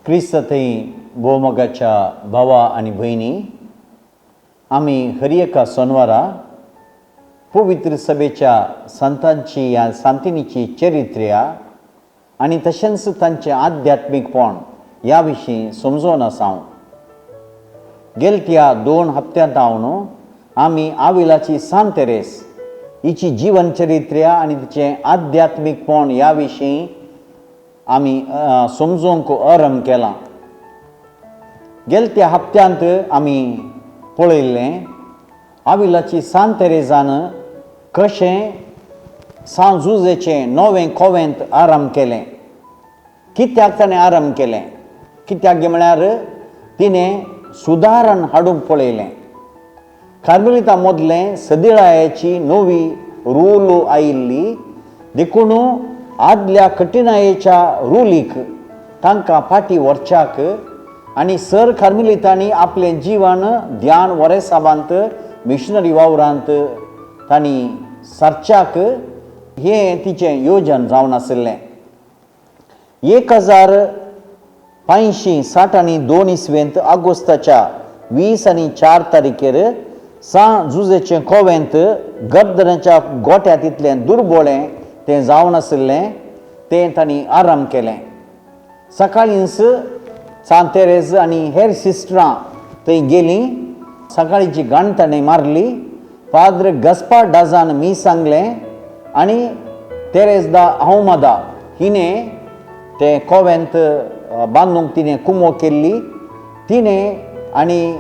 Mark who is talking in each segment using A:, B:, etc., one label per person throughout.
A: क्रिस्त थंय भोवमोगाच्या भावा आनी भयणी, आमी हर एका सोनवारा पवित्र सभेच्या संतांची या सांतिनीची चरित्र्या आनी तशेंच तांचें आध्यात्मीकपण ह्या विशीं समजोवन आसा. हांव गेल त्या 2 हप्त्यांत हांव आमी आविलाची सांत तेरेस हिची जीवन चरित्र्या आनी तिचें आध्यात्मीकपण ह्या विशीं आमी समजूंक आरंभ केला. गेल त्या हप्त्यांत आमी पळयल्लें आविलाची सांत तेरेजान कशें सांत जुजेचें नवें कोवेंत आरंभ केलें, कित्याक ताणें आरंभ केलें, कित्याक म्हळ्यार तिणें सुदारण हाडूंक पळयलें. कार्मेलिता मदलें सदिळायेची नवी रूल आयिल्ली देखून आदल्या कठिणायेच्या रुलीक तांकां फाटीं व्हरच्याक आनी सर कार्मेलितांनी आपलें जिवन ध्यान वरेसाबांत मिशनरी वावरांत तांणी सारच्याक हें तिचें योजन जावन आशिल्लें. 1560 आनी 2 इसवेंत ऑगस्टाच्या 20 आनी 4 तारखेर सांत जुजेचें कोवेंत गर्दनाच्या गोट्यांत इतलें दुर्बोळें तें जावन आशिल्लें तें तांणी आराम केलें. सकाळींच सांत तेरेज आनी हेर सिस्टरां थंय गेलीं, सकाळीची गाण ताणें मारली, पाद्र गस्पा डाजान मी सांगलें आनी तेरेज दा अहमदा हिणें तें कोवेंत बांदूंक तिणें कुमो केल्ली. तिणें आनी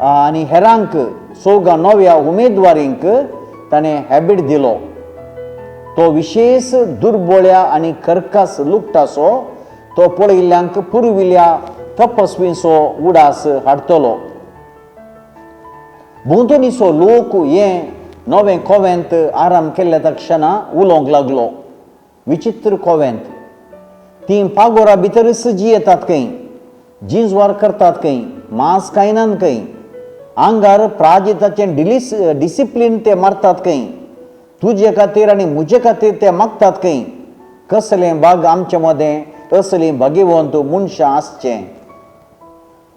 A: आनी हेरांक चौगां नव्या उमेदवारींक ताणें हॅबीट दिलो. तो विशेश दुर्बोळ्या आनी कर्कस लुकटासो तो पळयल्ल्यांक पुर्विल्ल्या तपस्वींचो उडास हाडटलो. भोंवतणीचो लोक हें नवें कोवेंत आराम केल्ल्या तक्षणा उलोवंक लागलो. विचित्र कोवेंत, तीं पागोरा भितरच जियेतात खंय, जिंजवार करतात खंय, मांस खायनात खंय, आंगार प्राजिताचें डिसिप्लीन ते मारतात खंय, तुजे खातीर आनी म्हजे खातीर ते मागतात खंय, कसलें भाग आमचे मदें असलीं भाग्यवंत मनशां आसचें.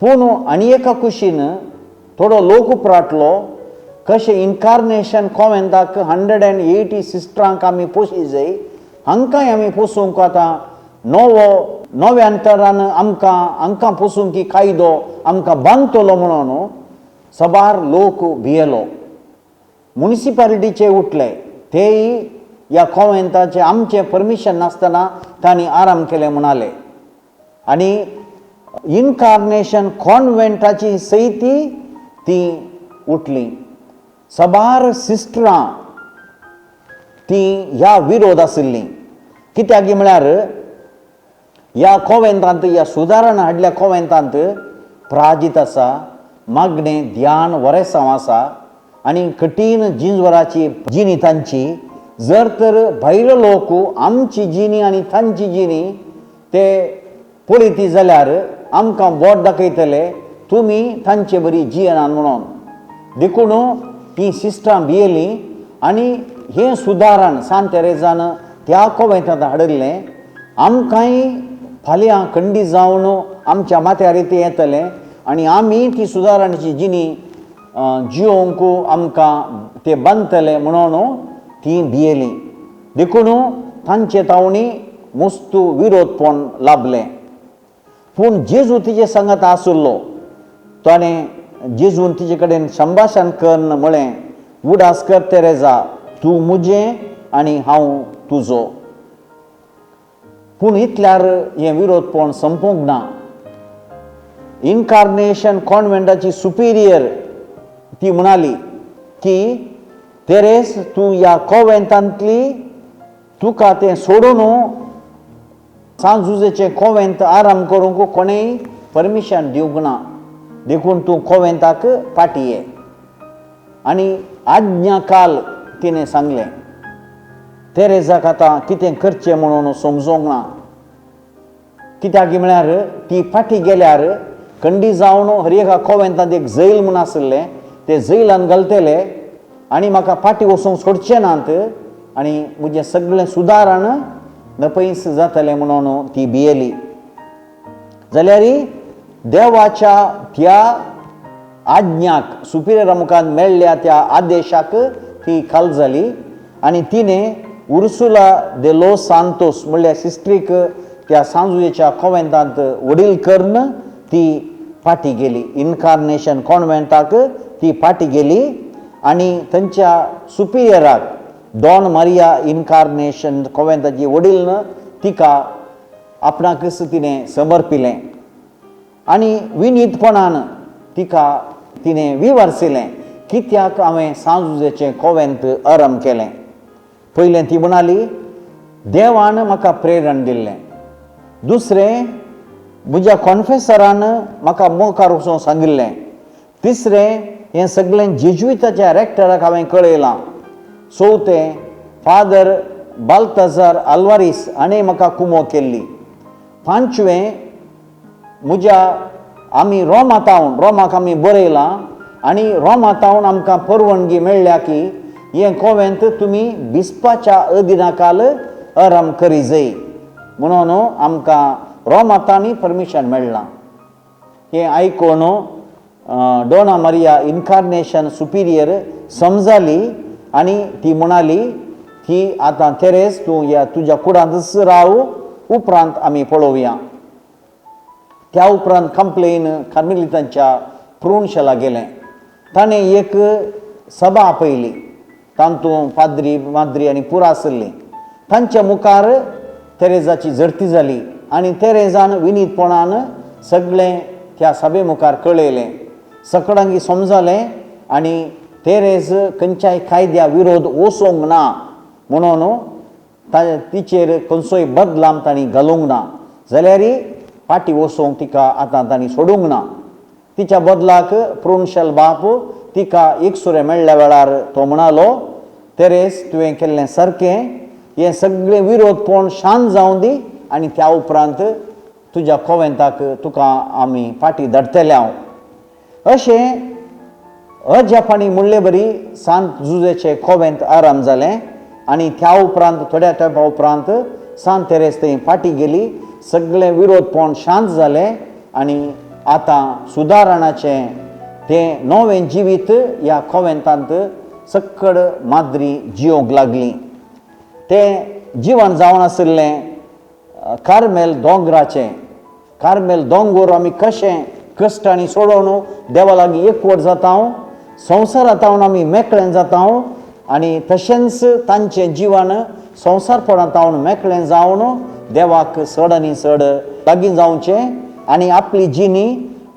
A: पूण आनी एका कुशीन थोडो लोक उपराटलो कशें इनकार्नेशन कॉवेंताक 180 सिस्टरांक आमी पोशी जाय, हांकांय आमी पोसूंक आतां नवो नव्या अंतरान आमकां हांकां पोसूंक की कायदो आमकां बांदतलो म्हणून सबार लोक भियेलो. मुनिसिपालिटीचे उठले तेय ह्या कॉवेंताचें आमचें परमिशन नासतना तांणी आराम केलें म्हणाले आनी इनकार्नेशन कॉन्वेंटाची सयती ती उठली. सबार सिस्टरां ती ह्या विरोध आशिल्लीं, कित्याक म्हळ्यार ह्या कोवेंतांत ह्या सुदारणा हाडल्या कोवेंतांत प्राजीत आसा, मागणें ध्यान वरेसांव आसा आनी कठीण जिंजवराची जिणी तांची. जर तर भायलो लोक आमची जिणी आनी तांची जिणी ते पळयती जाल्यार आमकां बोट दाखयतले तुमी तांचे बरी जियेनात म्हणून. देखून तीं सिस्टरां भियेलीं आनी हें सुदारण सांत तेरेजान त्या कोवेंतांत हाडिल्लें. आमकांय फाल्यां खंडी जावन आमच्या माथ्यार तें येतलें आनी आमी ती सुदारणाची जिणी जियोवंक आमकां ते बांदतले म्हणून ती भियेलीं. देखून तांचे तावणी मुस्तू विरोधपण लाभलें. पूण जेजू तिचे सांगात आशिल्लो, ताणें जेजून तिचे कडेन संभाशण करून म्हळें, उडास कर तेरेजा, तूं म्हजें आनी हांव तुजो. पूण इतल्यार हें विरोधपण संपूंक ना. इनकार्नेशन कॉन्वेंटाची सुपिरियर ती म्हणाली की तेरेस तूं ह्या कोवेंतांतली, तुका तें सोडून सांत जुजेचें कोवेंत आराम करूंक कोणेय परमिशन दिवंक ना, देखून तूं कोवेंताक फाटीं ये. आनी आज्ञा काल तिणें सांगलें. तेरेजाक आतां कितें करचें म्हणून समजूंक ना, कित्याक म्हळ्यार ती फाटीं गेल्यार खंडी जावन हर एका कोवेंतांत एक जैल म्हूण आशिल्लें, ते जैलान घालतले आनी म्हाका फाटीं वचूंक सोडचे नात आनी म्हजें सगळें सुदारण नपयस जातलें म्हणून ती भियेली. जाल्यार देवाच्या त्या आज्ञाक, सुपिरियरा मुखार मेळ्ळ्या त्या आदेशाक ती खाल जाली आनी तिणें उर्सुला दे लोस सांतोस म्हणल्यार सिस्ट्रीक त्या सांजुजेच्या कॉन्वेंटांत वडील करून ती फाटी गेली. इनकार्नेशन कॉन्वेंटाक ती फाटी गेली आनी थंयच्या सुपिरियराक डॉन मारिया इनकार्नेशन कॉन्वेंटाची वडील तिका आपणाकच तिणें समर्पिलें आनी विनीतपणान तिका तिणें विवर्सिलें कित्याक हांवें सांजुजेचें कॉन्वेंत आरंभ केलें. पयलें ती म्हणाली, देवान म्हाका प्रेरण दिल्लें. दुसरें, म्हज्या कॉन्फेसरान म्हाका मुखार वचून सांगिल्लें. तिसरें, हें सगळें जेजुइताच्या रेक्टराक हांवें कळयलां. चवथें, फादर बाल्ताजार आल्वारीस हाणें म्हाका कुमो केल्ली. पांचवें, म्हज्या आमी रोमातावन रोमाक आमी बरयलां आनी रोमातावन आमकां परवानगी मेळ्ळ्या की हें कोवेंत तुमी बिस्पाच्या अदिनाकाल आराम करी जाय म्हणून आमकां रोमातांनी परमिशन मेळ्ळां. हें आयकून डोना मारिया इनकार्नेशन सुपिरियर समजाली आनी ती म्हणाली की आतां तेरेस तूं ह्या तुज्या कुडांतच राव, उपरांत आमी पळोवया. त्या उपरांत कंप्लेन कार्मेलितांच्या प्रुनशेला गेलें. ताणें एक सभा आपयली, तातूंत पाद्री माद्री आनी पुरा आशिल्ली. तांच्या मुखार तेरेजाची झडती जाली आनी तेरेजान विनीतपणान सगळें त्या सभे मुखार कळयलें. सकडांगी समजालें आनी तेरेज खंयच्याय कायद्या विरोध वचोंक ना म्हणून तिचेर खंयचोय बदलाम तांणी घालूंक ना, जाल्यार फाटी वचोंक तिका आतां तांणी सोडूंक ना. तिच्या बदलाक प्रुनशेल बाप तिका एकसुरें मेळ्ळ्या वेळार तो म्हणालो, तेरेस तुवें केल्लें सारकें, हें सगळें विरोधपण शांत जावं दी आनी त्या उपरांत तुज्या कोवेंताक तुका आमी फाटी धाडटले हांव. अशें अजापाणी म्हणले बरी सांत जुजेचें कोवेंत आराम जालें आनी त्या उपरांत थोड्या तेंपा उपरांत सांत तेरेस थंय फाटी गेली. सगळें विरोधपण शांत जालें आनी आतां सुदारणाचें तें नवें जिवीत ह्या कोवेंतांत सक्कड माद्री जियोंक लागली. तें जिवन जावन आशिल्लें कार्मेल दोंगराचें. कार्मेल दोंगोर आमी कशें कश्टांनी सोडोवन देवा लागीं एकवट जाता, संवसारांत आमी मेकळें जाता आनी तशेंच तांचें जिवन संवसारपणांत मेकळें जावन देवाक चड आनी चड लागीं जावचें आनी आपली जिणी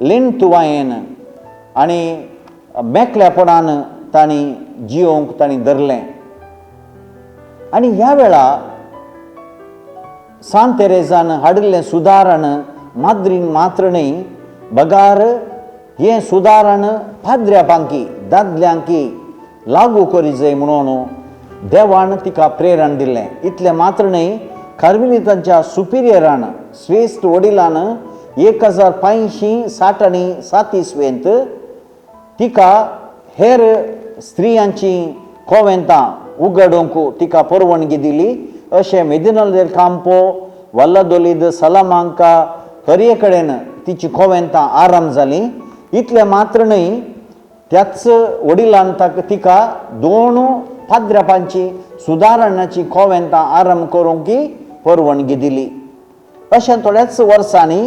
A: लिणतुवायेन आनी मेकळेपणान तांणी जियोंक तांणी धरलें. आनी ह्या वेळा सांत तेरेजान हाडिल्लें सुदारण माद्रीन मात्र न्हय, बगार हें सुदारण पाद्र्यापांकी दादल्यांकी लागू करी जाय म्हणून देवान तिका प्रेरण दिल्लें. इतलें मात्र न्हय, कार्मेलितांच्या सुपिरियरान श्रेश्ठ वडिलान 1560 आनी 7 इसवेंत तिका हेर स्त्रियांची कोवेंतां उगडूंक तिका परवानगी दिली. अशें मेदिनल देल कांपो, वल्लादोलीद, सलामांका हरये कडेन तिची कोवेंतां आराम जालीं. इतलें मात्र न्हय, त्याच वडिलान तिका दोन पाद्र्यापांची सुदारणाची कोवेंतां आरंभ करूंक परवानगी दिली. अशें थोड्याच वर्सांनी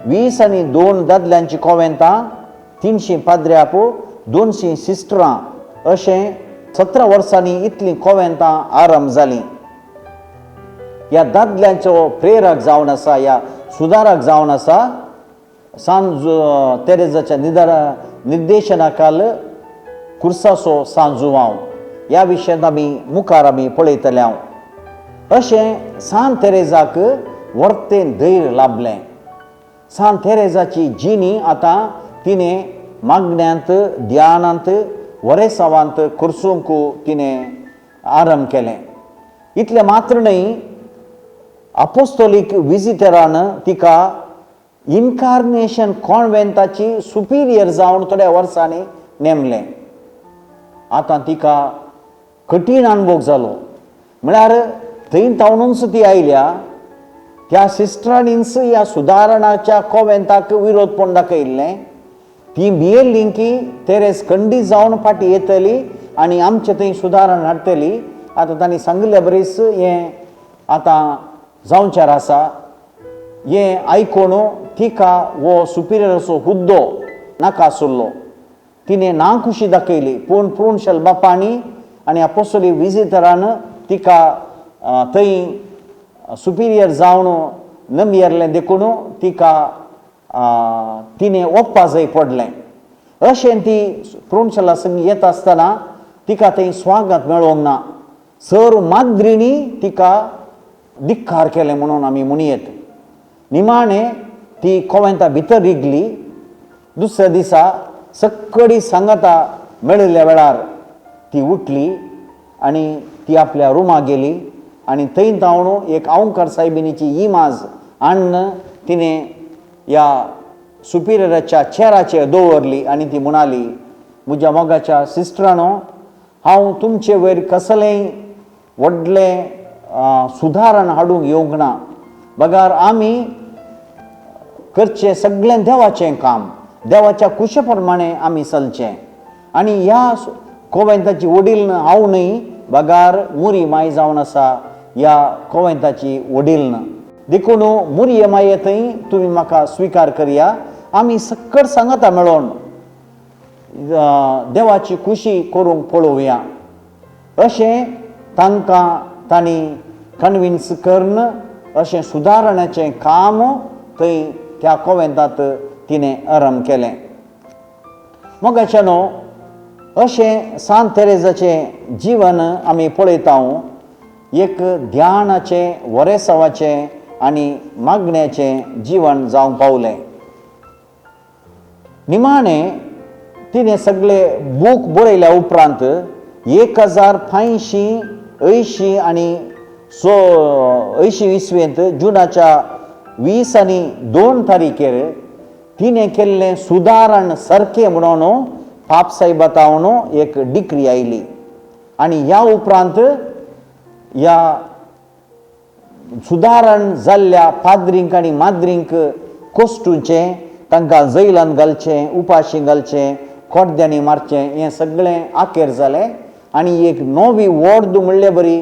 A: 20 आनी 2 दादल्यांची कोवेंतां, 300 पाद्र्याप, 200 सिस्टरां अशें 17 वर्सांनी इतलीं कोवेंतां आरंभ जालीं. ह्या दादल्यांचो प्रेरक जावन आसा, ह्या सुदारक जावन आसा सांज तेरेजाच्या निर्देशनाखाल कुर्साचो सांजुवांव. ह्या विशयांत आमी मुखार आमी पळयतले हांव. अशें सांत तेरेजाक वर्तें धैर्य लाभलें. सांत तेरेजाची जिणी आतां तिणें मागण्यांत, ध्यानांत, वरेसावांत करसूंक तिणें आरंभ केलें. इतलें मात्र न्हय, अपोस्तोलीक विजिटरान तिका इनकार्नेशन कॉन्वेंटाची सुपिरियर जावन थोड्या वर्सांनी नेमलें. आतां तिका कठीण अनुभव जालो, म्हळ्यार थंय तावनूच ती आयल्या, ह्या सिस्टरांनीच ह्या सुदारणाच्या कोवेंताक विरोधपण दाखयल्लें. ती भियेल्ली की तेरेज खंडीत जावन फाटीं येतली आनी आमचे थंय सुदारण हाडटली. आतां तांणी सांगिल्ले बरीच हें आतां जावचेर आसा. हें आयकून तिका हो सुपिरियराचो हुद्दो नाका आसलो. तिणें ना खुशी दाखयली, पूण प्रुनशल बापांनी आनी आपोसली विजिटरान तिका थंय सुपिरियर जावन नमियरलें देखून तिका तिणें वचपा जाय पडलें. अशें ती प्रुनशला संग येता आसतना तिका थंय स्वागत मेळोंक ना. सर माद्रिणी तिका धिक्कार केलें म्हणून आमी म्हणयेत. निमाणें ती कोवेंता भितर रिगली. दुसऱ्या दिसा सक्कडी सांगाता मेळिल्ल्या वेळार ती उठली आनी ती आपल्या रुमा गेली आनी थंय तावन एक आंवकर सायबिणीची इमाज हाडून तिणें ह्या सुपिरियराच्या चेराचेर दवरली आनी ती म्हणाली, म्हज्या मोगाच्या सिस्टरानो, हांव तुमचे वयर कसलेंय व्हडलें सुदारण हाडूंक येवंक ना, बगार आमी करचें सगळें देवाचें काम, देवाच्या कुशे प्रमाणें आमी चलचें. आनी ह्या कोवेंताची वडील हांव न्हय, बगार मुरी माय जावन आसा ह्या कोवेंताची वडील, देखून मुरये माये थंय तुमी म्हाका स्विकार करया. आमी सक्कड सांगाता मेळोन देवाची खुशी करूंक पळोवया. अशें तांकां तांणी कन्विन्स करून अशें सुदारणाचें काम थंय त्या कोवेंतांत तिणें आरंभ केलें. मोगाच्या न्हू, अशें सांत तेरेजाचें जीवन आमी पळयता. एक ध्यानाचें, वरेसावाचें आनी मागण्याचें जीवन जावंक पावलें. निमाणें तिणें सगळे बूक बरयल्या उपरांत 1580 आनी सो 80 इसवेंत जुनाच्या 20 आनी 2 तारीखेर तिणें केल्लें सुदारण सारकें म्हणून पाप सायबा तावन एक डिक्री आयली आनी ह्या उपरांत ह्या सुदारण जाल्ल्या पाद्रींक आनी माद्रींक कोश्टुचें, तांकां जैलान घालचें, उपाशी घालचें, कोड्ड्यांनी मारचें, हें सगळें आखेर जालें आनी एक नवी वॉर्द म्हणले बरी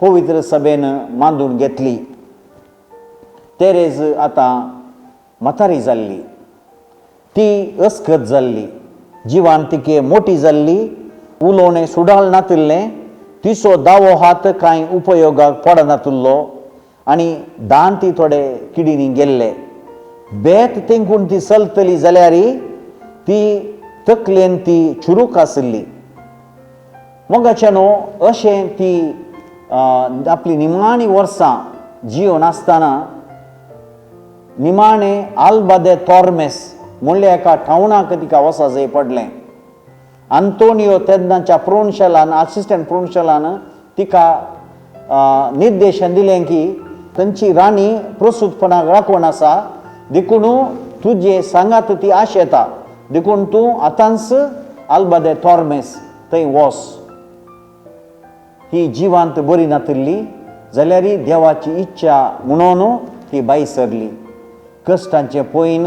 A: पवित्र सभेन मांदून घेतली. तेरेज आतां म्हातारी जाल्ली, ती अस्कत जाल्ली, जिवान तिके मोटी जाल्ली, उलोवणें सुडाळ नातिल्लें, तिचो दावो हात कांय उपयोगाक पडनातिल्लो आनी दांत थोडे किडींनी गेल्ले. बेत तेंकून ती चलतली जाल्यार ती तकलेन ती चुरूक आशिल्ली. मोगाच्या न्हू, अशें ती आपली निमाणी वर्सां जिवन आसतना निमाणें आल्बा दे तॉर्मेस म्हणल्या एका टावनाक तिका वचपाक जाय पडलें. आंतोनियो तेन्नाच्या प्रोनशलान, असिस्टंट प्रोनशलान तिका निर्देशन दिलें की थंयची राणी प्रसूतपणाक राखून आसा, देखून तुजे सांगात ती आशेता, देखून तूं आतांच आल्बा दे तॉर्मेस थंय वस. ही जिवांत बरी नातिल्ली जाल्यार देवाची इच्छा म्हणून ती भायर सरली. कश्टांचें पयन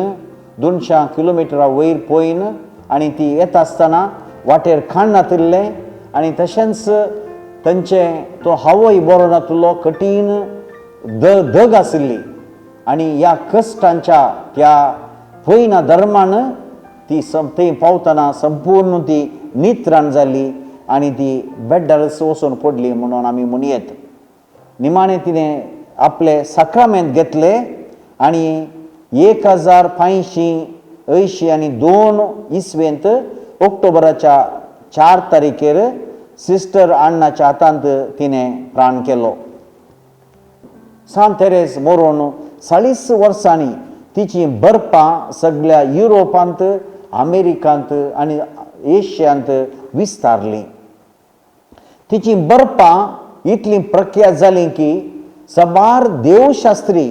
A: 200 किलोमिटरा वयर पयन आनी ती येता आसतना वाटेर खाण नातिल्लें आनी तशेंच तांचें तो हवोय बरो नातिल्लो, कठीण धग आशिल्ली आनी ह्या कश्टांच्या त्या पयना धर्मान ती थंय पावतना संपूर्ण ती नित्राण जाली आनी ती बेड्डारच वचून पडली म्हणून आमी म्हणयेत. निमाणें तिणें आपले साक्रामेंत घेतले आनी 1582 आनी 2 इसवेंत ऑक्टोबराच्या 4 तारीखेर सिस्टर अण्णाच्या हातांत तिणें प्राण केलो. सांत तेरेज मरून 40 वर्सांनी तिची बरपां सगळ्या युरोपांत, अमेरिकांत आनी एशियांत विस्तारलीं. तिची बरपां इतलीं प्रख्यात जालीं की सबार देवशास्त्री,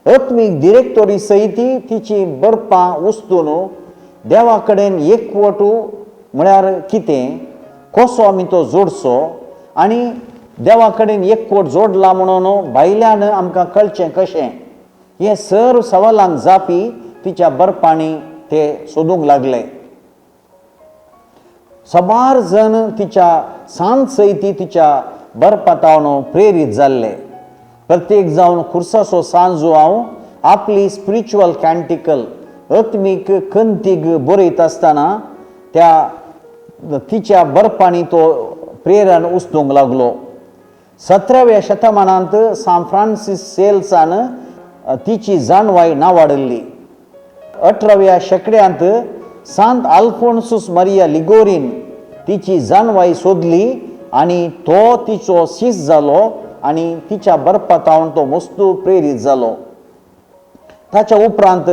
A: आत्मीक डिरेक्टोरी सयत तिची बरपां उस्तून देवा कडेन एकवट म्हळ्यार कितें, कसो आमी तो जोडचो आनी देवा कडेन एकवट जोडला म्हणून भायल्यान आमकां कळचें कशें, हे सर्व सवालांक जापी तिच्या बरपांनी ते सोदूंक लागले. साबार जण तिच्या सांत सयती तिच्या बरपातावन प्रेरीत जाल्ले. प्रत्येक जावन खुर्साचो सांजो हांव आपली स्पिरिच्युअल कॅन्टिकल आत्मीक कंतीग बरयत आसतना त्या तिच्या बरपांनी तो प्रेरण उस्तूंक लागलो. 17व्या शतमानांत सान फ्रांसीस सेल्सान तिची जाणवाय नावाडल्ली. 18व्या शेंकड्यांत सांत आल्फोन्सूस मारिया लिगोरीन तिची जाणवाय सोदली आनी तो तिचो शीस जालो आनी तिच्या बरपातावन तो मस्तू प्रेरीत जालो. ताच्या उपरांत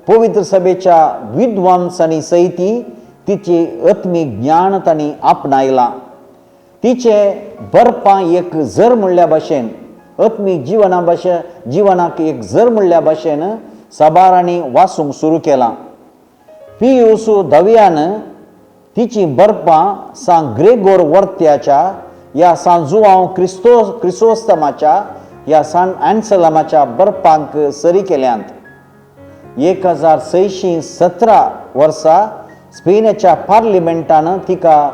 A: पवित्र सभेच्या विद्वांसांनी सयती तिची आत्मीक ज्ञान तांणी आपणायलां. तिचे बरपां एक जर म्हणल्या भाशेन आत्मीक जिवना भाशेन जिवनाक एक जर म्हणल्या भाशेन साबारांनी वाचूंक सुरू केलां. पियूस धव्यान तिची बरपां सांत ग्रेगोर वर्त्याच्या या सांत जुआंव क्रिसोस्तमाच्या या सांत एन्सलमाच्या बरपांक सरी केल्यांत. 1617 वर्सा स्पेनाच्या पार्लिमेंटान तिका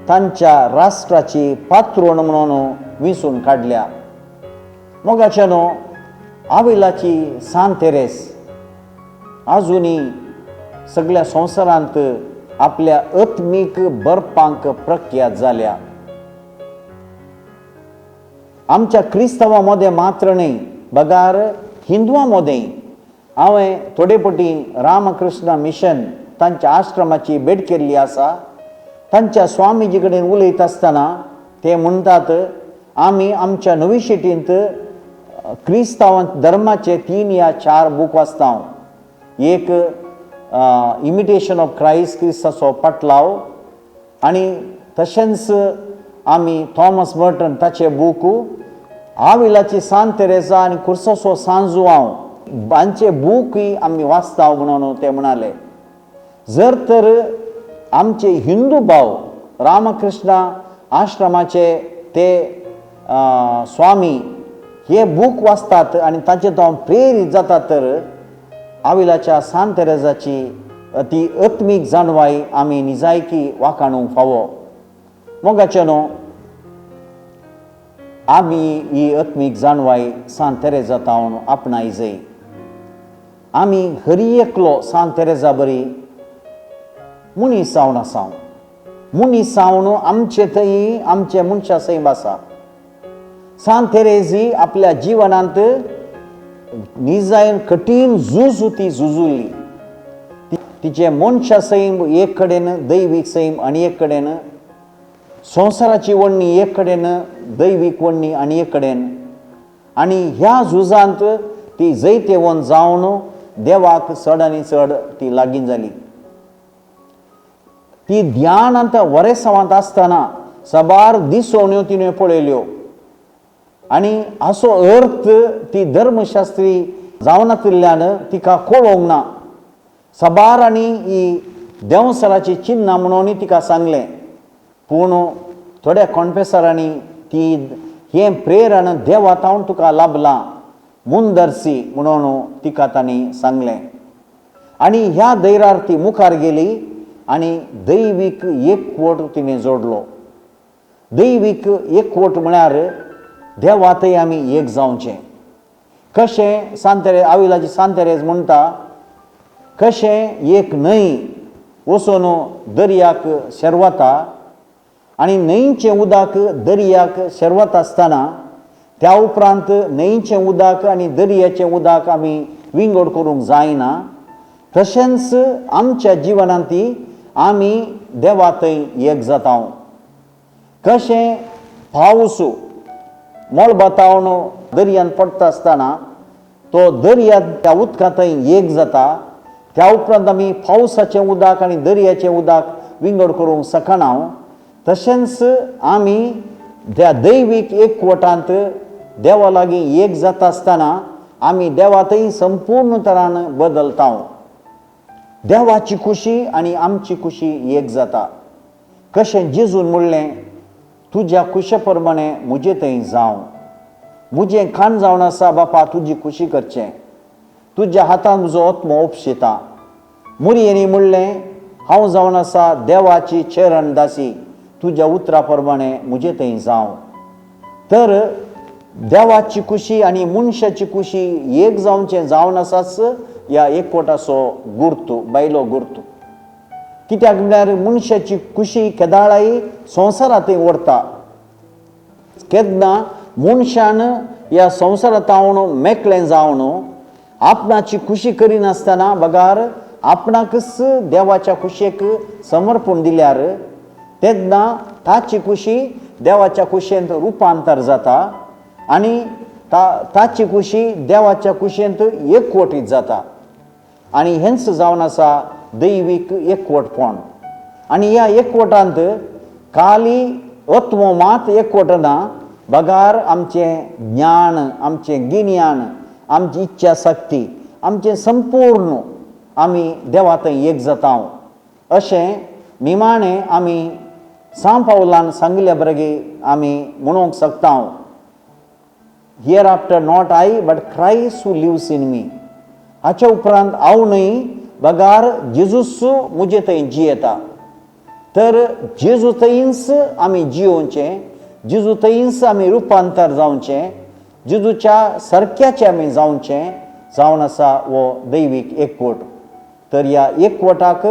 A: तांच्या राष्ट्राची पात्रोण म्हणून विंचून काडल्या. मोगाच्यानो, आविलाची सांत तेरेस आजुनी सगळ्या संवसारांत आपल्या आत्मीक बरपांक प्रख्यात जाल्या. आमच्या क्रिस्तांवां मदें मात्र न्हय बगार हिंदुआं मदें. हांवें थोडे फावटी रामकृष्ण मिशन तांच्या आश्रमाची भेट केल्ली आसा. तांच्या स्वामीजी कडेन उलयता आसतना ते म्हणटात, आमी आमच्या नवी शिटींत क्रिस्तांव धर्माचे 3 या 4 बूक वाचता. एक इमिटेशन ऑफ क्रायस्ट, क्रिस्ताचो पाटलाव, आनी तशेंच आमी थॉमस मर्टन ताचे बूक, आविलाची सांत तेरेसा आनी कुर्साचो सांजुआंव हांचे बूकय आमी वाचता म्हणून ते म्हणाले. जर तर आमचे हिंदू भाव रामकृष्ण आश्रमाचे ते स्वामी हे बूक वाचतात आनी ताचे तो प्रेरीत जातात तर आविलाच्या सांत तेरेजाची ती आत्मीक जाणवाय आमी निजायकी वाखाणूंक फावो. मोगाचे न्हू, आमी ही आत्मीक जाणवाय सांत तेरेजा तावन आपणाय जाय. आमी हरी एकलो सांत तेरेजा बरी मनीस जावन आसा. मनीस जावन आमचे थंय आमचे मनशा सैम आसा. सांत तेरेजी आपल्या जिवनांत निजायन कठीण झूज ती झुजुल्ली. तिचे मनशा सैम एक कडेन, दैवीक सैम आनी एक कडेन, संवसाराची वण्णी एक कडेन, दैवीक वण्णी आनी एक कडेन, आनी ह्या झुजांत ती जैतेवंत जावन देवाक चड आनी चड ती लागीं जाली. ती ध्यानांत वरेसांवांत आसतना साबार दिसवण्यो तिणें पळयल्यो आनी हाचो अर्थ ती धर्मशास्त्री जावनातिल्ल्यान तिका कळोवंक ना. साबार आनी ही देंवसराची चिन्नां म्हणून तिका सांगलें, पूण थोड्या कॉन्फेसरांनी ती हें प्रेरण देवा तावन तुका लाभलां मुंदर्सी म्हणून तिका तांणी सांगलें. आनी ह्या धैर्यार ती मुखार गेली आनी दैवीक एकवट तिणें जोडलो. दैवीक एकवट म्हळ्यार देवातय आमी एक जावचें. कशें सांतेरे आविलाची सांतेरेज म्हणटा, कशें एक न्हंय वचून दर्याक शेरवता आनी न्हंयचें उदक दर्याक शेरवता आसतना त्या उपरांत न्हंयचें उदक आनी दर्याचें उदक आमी विंगड करूंक जायना, तशेंच आमच्या जिवनांत आमी देवा थंय एक जाता. कशें पावस मळबातावन दर्यांत पडटा आसतना तो दर्यांत त्या उदका थंय एक जाता, त्या उपरांत आमी पावसाचें उदक आनी दर्याचें उदक विंगड करूंक शकना, तशेंच आमी त्या दैवीक एकवटांत देवा लागीं एक जाता आसतना आमी देवा थंय संपूर्ण तरान बदलता. देवाची खुशी आनी आमची खुशी एक जाता. कशें जेजून म्हणलें, तुज्या खुशे प्रमाणे म्हजे थंय जावं, म्हजें खाण जावन आसा बापा तुजी खुशी करचें. तुज्या हातान म्हजो आत्मो उपशिता. मुरयेनी म्हणलें, हांव जावन आसा देवाची चरण दासी, तुज्या उतरा प्रमाणे म्हजे थंय जावं. तर देवाची खुशी आनी मनशाची खुशी एक जावचें जावन आसाच ह्या एकवटाचो गुर्तू, बायलो गुर्तू. कित्याक म्हळ्यार मनशाची खुशी केदाळाय संवसारांत ओडटा. केन्ना मनशान ह्या संवसारांत मेकळें जावन आपणाची खुशी करिनासतना बगार आपणाकच देवाच्या खुशयेक समर्पण दिल्यार तेन्ना ताची खुशी देवाच्या खुशयेंत रुपांतर जाता आनी ताची खुशी देवाच्या खुशयेंत एकवटीत जाता. आनी हेंच जावन आसा दैवीक एकवटपण. आनी ह्या एकवटांत खाली आत्मो मात एकवटना, बगार आमचें ज्ञान, आमचें गिन्यान, आमची इच्छा शक्ती, आमचें संपूर्ण आमी देवा थंय एक जाता. अशें निमाणें आमी सांव पावलान सांगिल्ल्या भुरगीं आमी म्हणूंक शकता, "Hereafter not I but Christ who lives in me." हाच्या उपरांत हांव न्हय बगार जेजूस म्हजे थंय जियेता. तर जेजू थंयच आमी जियोवचें, जेजू थंयच आमी रुपांतर जावचें, जेजूच्या सारक्याचें आमी जावचें, जावन आसा हो दैवीक एकवट. तर ह्या एकवटाक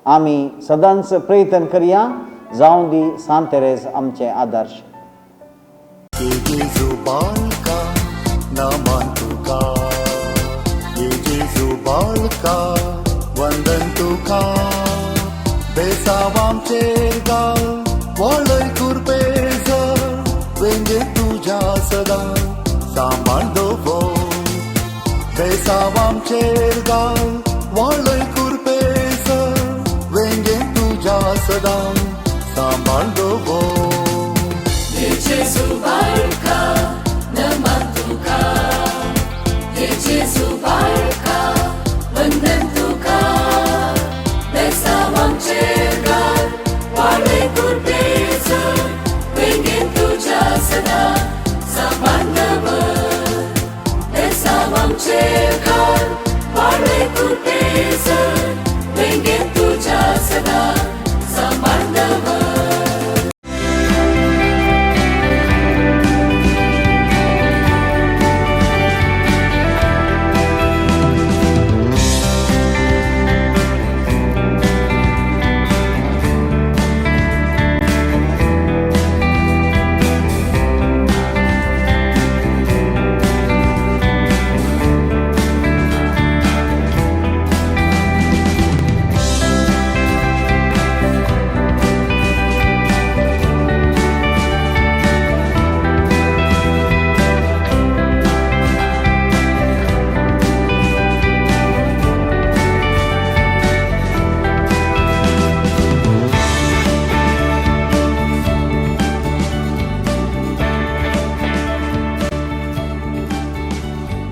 A: आमी सदांच प्रयत्न करया. जावं दी सांत तेरेज आमचें आदर्श.
B: ये जेजू बालका, नमन तुका. ये जेजू बालका, वंदन तुका. बेसांव आमचेर घाल, वळय कुरपेज, वेंगे तुज्या सदां सांबाळ दवर. बेसांव आमचेर घाल, वळय कुरपेज, वेंगे तुज्या सदां सांबाळ दवर.
C: Gesù barca, नमन तुका. हे जेजू बाळका, वंदन तुका. बेसांव आमचेर घाल, वाडय कुरपेज, वेंगेन तुज्या सदां सांबाळ दवर. बेसांव आमचेर घाल, वाडय कुरपेज.